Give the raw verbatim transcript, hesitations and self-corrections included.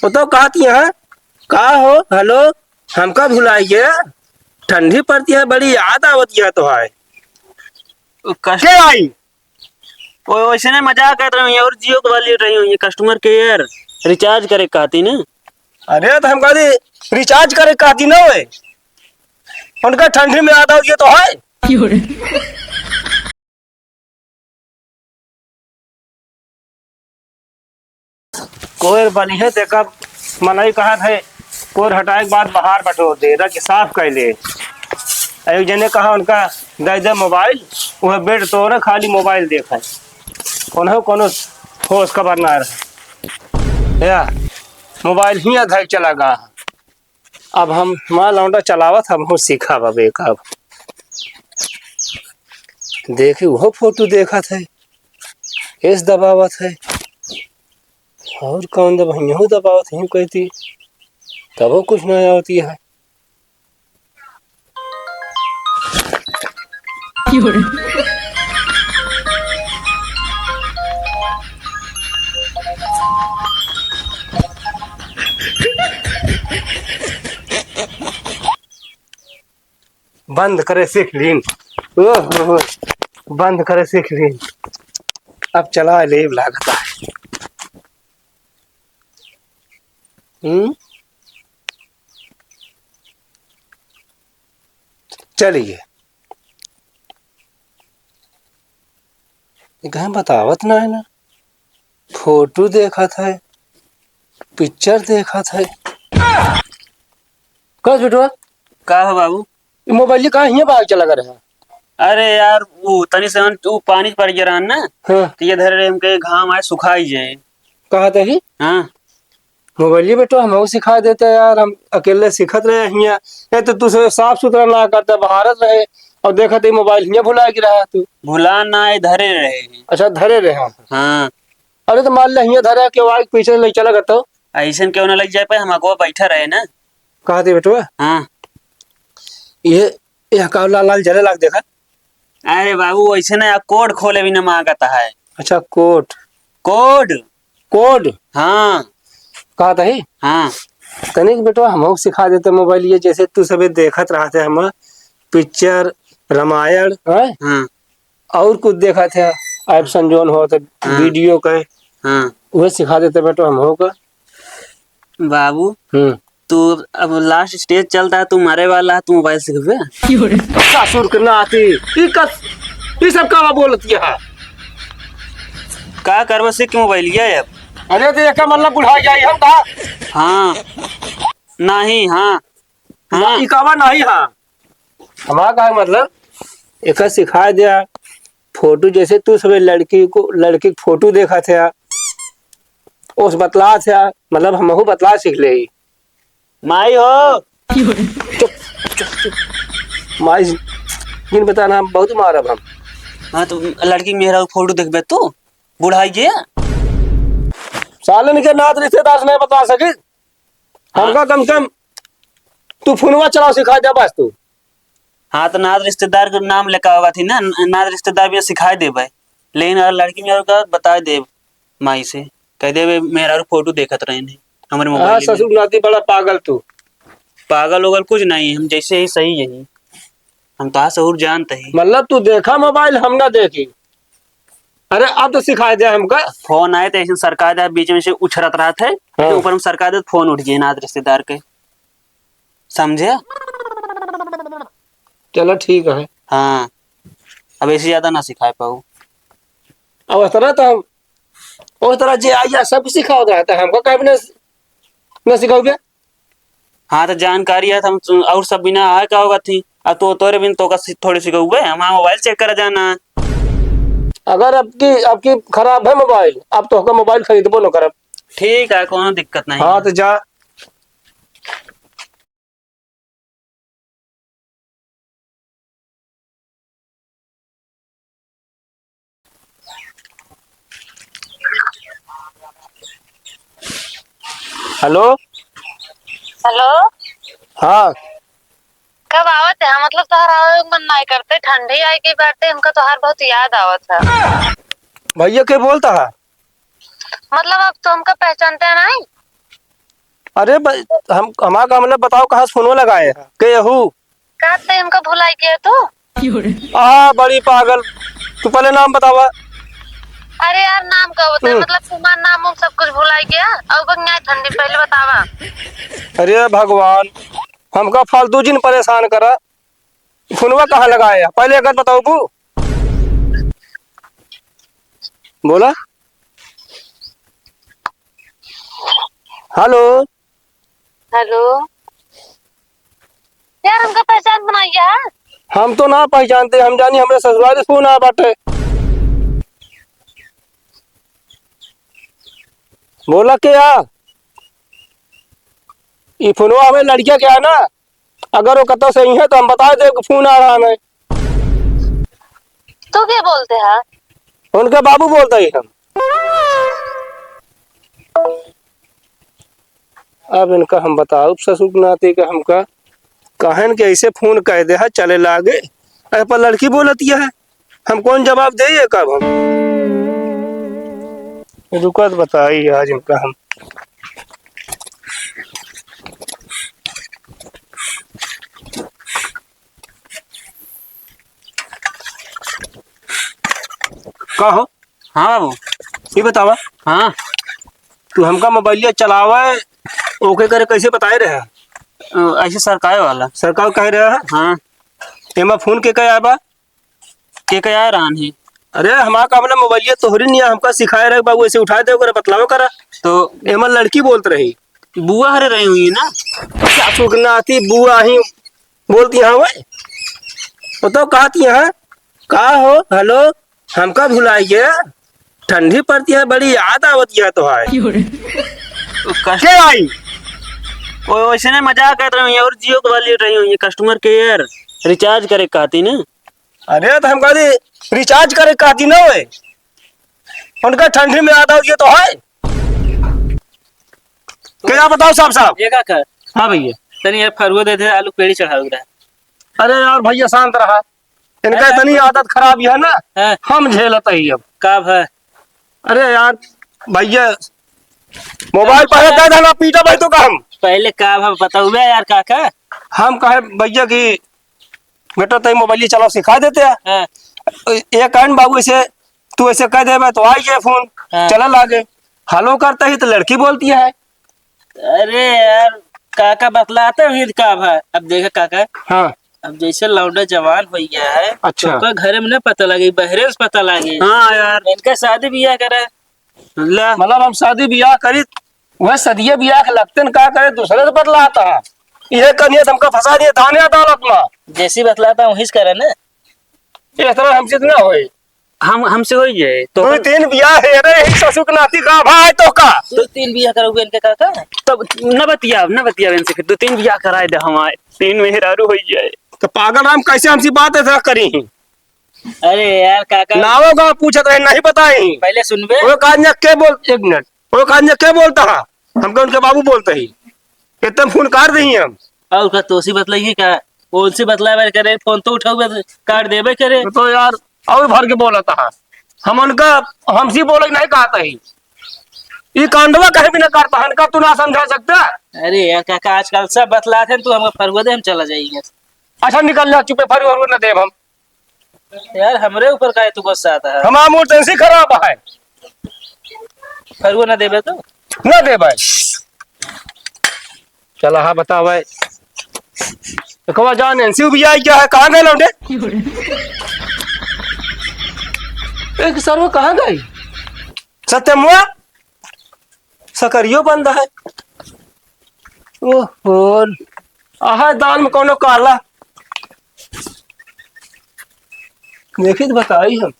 वो तो कहती है, "का हो, हेलो, हमका भुलाई गया? ठंडी पड़ती है, बड़ी याद आवती है तो है।" वो कस- के आई? वो वैसे नहीं, मजाक कर रही हूँ, और Jio के वाली रही हूँ, ये customer care recharge करे कहती ना। अरे, तो हम कहती recharge करे कहती ना, ओए, उनका ठंडी में याद आवती है तो है। कोयर बनी है, देखा, मनई कहत है, कोयर हटाए के बाद बाहर बटोर दे, रख के साफ कर ले। एक जने कहा उनका, "दे दे मोबाइल," वह बेड तोरे खाली मोबाइल देखे, उन्हें कोनो होश खबर ना रहे। या मोबाइल ही धर चला गा। अब हम, हमार लौंडा चलावत, हमहू सीखब अब एक अब। देखी, उहो फोटो देखत है, एस दबावत है, और कौन दबा, यहू दबावत है, यूं कहती, तबो कुछ ना आवती है। बंद करे सीख लीन। ओह, ओह, ओह। बंद करे सीख लीन। अब चला लेब लागत है। हम्म? चलिए। ये कहीं बतावत ना है ना। फोटो देखत है, पिक्चर देखत है। कस बेटवा? का हो बाबू? ई मोबाइल कहाँ हियाँ भाग चला कर है? अरे यार, वो तनी से हम, वो पानी पड़ गया रहन ना, हाँ। तो ये धरे रहे, हमके घाम आए, सुखाई जाए। कहा तही? हाँ। मोबाइल बेटवा हमहू सिखा देते यार, हम अकेले सीखत रहे हियाँ। ये तो तू से साफ सुथरा ना करता, बहारत रहे और देखत ही मोबाइल हियाँ भुला के रहा तू। भुला ना, ये धरे रहे। अच्छा, धरे रहे, हाँ। हाँ। अरे तो मान ले हियाँ धरे के वाई पीछे ले चला करता। ऐसन क्यों ना लग जाए पे, हम अगवा बैठा रहे ना। कहा थे बेटवा? हाँ। ये, ये का लाल लाल जले लाग देखा। अरे बाबू, वैसे ना, कोड खोले भी ना मांगता है। अच्छा, कोड। कोड? कोड? हाँ। कहा तही? हाँ। तनिक बेटवा, हमहू सिखा देते मोबाइल, ये जैसे तू सबे देखत रहते हम पिक्चर, रामायण, हैं? हाँ। और कुछ देखत है, action जौन होत है, हाँ। वीडियो का, हाँ। उहे सिखा देते बेटवा हमहू का। बाबू, हम्म। तू अब last stage चलता है, तू मरे वाला है, तू मोबाइल सीखबे? ससुर के नाती, ई कस-, ई सब का बोलत है? का करबे सीख के मोबाइल ये अब? अरे तो एका मतलब बुढ़ा जाई हम का? हाँ। नहीं, हाँ। हाँ। ई कावा नहीं, हाँ। हमारा का मतलब, एका सिखा दिया, फोटो जैसे तू सबे लड़की को, लड़की के फोटो देखत है, ओस बतलात है, मतलब हमहू बतला सीख ले। माई हो। चुप, चुप, चुप। माई, जिन बता ना, बहुत मारब हम। हाँ, तो लड़की के मेहरा फोटो देखबे तू, बुढ़ाई के। सालन के नात रिश्तेदार से नहीं बता सके। हमका कम से कम तू फोनवा चलाओ सिखा दे बस तू। हाँ, तो नात रिश्तेदार के नाम लेकर आवा थी ना, न-, नात रिश्तेदार भी सिखाए देबे। लेकिन अगर लड़की मेहरा का बताए देब माई से, कह देबे मेहरा फोटो देखत रहे नहीं हमारे हाँ, मोबाइल में। ससुर नाती बड़ा पागल तू। पागल ओगल कुछ नहीं, हम जैसे ही सही यही। हम तो सहूर जानते ही। मतलब तू देखा मोबाइल, हम ना देखी। अरे अब तो सिखाए दे हमका। फोन आए तो ऐसे सरका दे, बीच में से उछरत रहत है, हाँ। तो ऊपर में सरका दे, फोन उठ जाए नात रिश्तेदार के, समझे? चलो ठीक है। हाँ, अब ऐसे ज्यादा ना सिखाए पाऊ। अब उस तरह तो हम, उस तरह जे आइया सब सिखाओ दे, तो हमको कभी ना, ना सिखाओगे? हाँ, तो जानकारी है, तो हम सु-, और सब बिना आए का होगा थी। अब तो तोरे बिन तो का सि-, थोड़ी सिखौबे, हमारा मोबाइल चेक करा जाना है। अगर आपकी, आपकी खराब है मोबाइल, अब तो होगा मोबाइल खरीदबो न करब। ठीक है, कोनो दिक्कत नहीं हाँ, है। तो जा। हेलो। हेलो। हाँ। कब आवत है? मतलब, तोहर आवे के मन नाई करते, ठंडी आई गई बाटे, हमका तोहार बहुत याद आवत है। भैया के बोलता है? मतलब, अब तो हमका पहचानते नहीं? अरे ब-, हम, हमार का मतलब बताओ, कहाँ से फोनवा लगाए हैं? के हू? का ते हमका भुलाई गया तू? आ, बड़ी पागल। तू पहले नाम बतावा। अरे यार, नाम का होता है? हम्म। मतलब तुम्हारा नाम उम सब कुछ भुलाई गया? और बंगाई ठंडी, पहले बतावा। अरे भगवान, हमका फालतू जिन परेशान करा। फोनवा कहाँ लगाए है? पहले एक बात बताओ बू। बोला। हेलो। हेलो। यार, हमका पहचान बनाइया। हम तो ना पहचानते, हम जानी हमरे ससुराल से फोन आया बाटे। बोला के या? ई फोनवा हमें लड़किया के है ना, अगर वो कतौ से ही है तो हम बता दे कि फोन आ रहा है। तू के बोलते है? उनका बाबू बोलता ही हम। अब इनका हम बताउब ससुर के नाती का हमका, कहन के ऐसे फोन कह दे है, चले लागे। अरे पर लड़की बोलत यह है, हम कौन जवाब दे ये कब हम? रुकत बताई आज इनका हम। का हो? हाँ बाबू। ये बतावा। हाँ। तू हमका मोबाइलिया चलावे, ओके करे कैसे बताए रहे? अ, ऐसे सरकाए वाला। सरकार कहे रहे है? हाँ। एमा फोन के कहे आबा? के कहे आ रहन ही? अरे हमार का मतलब मोबाइलिया तोहरी नहीं है, हमका सिखाए रहे बाबू, ऐसे उठाए दे ओकरे बतलावे करा। तो एमा लड़की बोलत रही। बुआ हरे रही हुई ना? सासू के नाती बुआ ही बोलती हाँ वै। वो तो कहती है, का हो, हेलो, हमका भुलाई गया? ठंडी पड़ती है, बड़ी याद आवत है तो है। तो कस- के आई? वो वैसे नहीं मजाक कर रही हुई और जियो के वाली रही हुई, customer care recharge करे कहती ना। अरे तो हम कहती recharge करे कहती ना वै। उनका ठंडी में याद आवत है तो है। क्या बताओ साहब, साहब? ये का कर? हाँ भैया। तनी यार फरुआ दे दे, आलू पेड़ी चढ़ावे के रहा। अरे यार भैया शांत रहा, इनका हाँ। इतनी आदत खराब है ना, हाँ। हम झेलत ही अब। का भा? अरे यार भैया, मोबाइल पहले दे देना, पीटा भाई तो का हम। पहले का भा बताओ बे यार काका। हम कहे भैया कि बेटा तई मोबाइल चलाओ सिखा देते हैं। हाँ। ये कहन बाबू ऐसे तू ऐसे कह देबे तो आई जाए फोन, हाँ। चला लागे। हेलो करता ही तो लड़की बोलती है। अरे यार, काका बतलाते हुए का भा? अब देखा काका, हाँ। अब जैसे लौंडा जवान हो गया है, अच्छा। तो ओकर घरे में ना पता लगे, बहरे से पता लगे। हाँ यार। इनका शादी बियाह करा। ला। मतलब हम शादी बियाह करी, वह सदिये बियाह के लगते न का करे, दूसरे से बतलाता है। ये कनिया तुमका फंसा दिए थाने अदालत में। जैसी बतलाता हूँ, वही से करे ना। इस तरह हमसे तो ना होए। हम, हमसे होई जाए, तो दो अपन तीन बियाह है रे, यही ससुर के नाती का भाई तो का? दो तीन बियाह करौबे इनके काका। तब न बतिया, न बतिया इनसे, फिर दो तीन बियाह कराए दे हमारे, तीन मेहरारू होई जाए। तो पागल राम कैसे हमसे बात ऐसा करी ही? अरे यार काका। नावो गाँव पूछत रहे, नहीं बताई। पहले सुनबे। वो कान्या के बोल, एक मिनट, वो कान्या के बोलता है? हमका उनके बाबू बोलते ही। इतना फोन काट दही हम। और का तोसी बतलाई है का? उनसे बतलावे करे, फोन तो उठावे, काट देबे करे। तो यार, और भर के बोलता है। हम उनका, हमसे बोले नहीं कहता ही। ये कांडवा कहीं भी ना करता है, इनका तू ना समझा सकता। अरे यार काका, आजकल सब बतलाते हैं, तू हमका फरुआ दे, हम चला जाएंगे। अच्छा निकल जा, चुपे फरुआ ना देब हम। यार, हमरे ऊपर काहे तू गुस्सा आता है? हमार मूड तैसे खराब है। फरुआ ना देबे तो? ना देबे। चला, हाँ, बतावे। तो कवा जान, एनसी भी आई क्या है? कहाँ गए लौंडे? एक सरवा कहाँ गए? सत्यमुआ? सकरियो बंद है। ओहो, आहा दाल में कौनो काला। देखी तो बताई हम।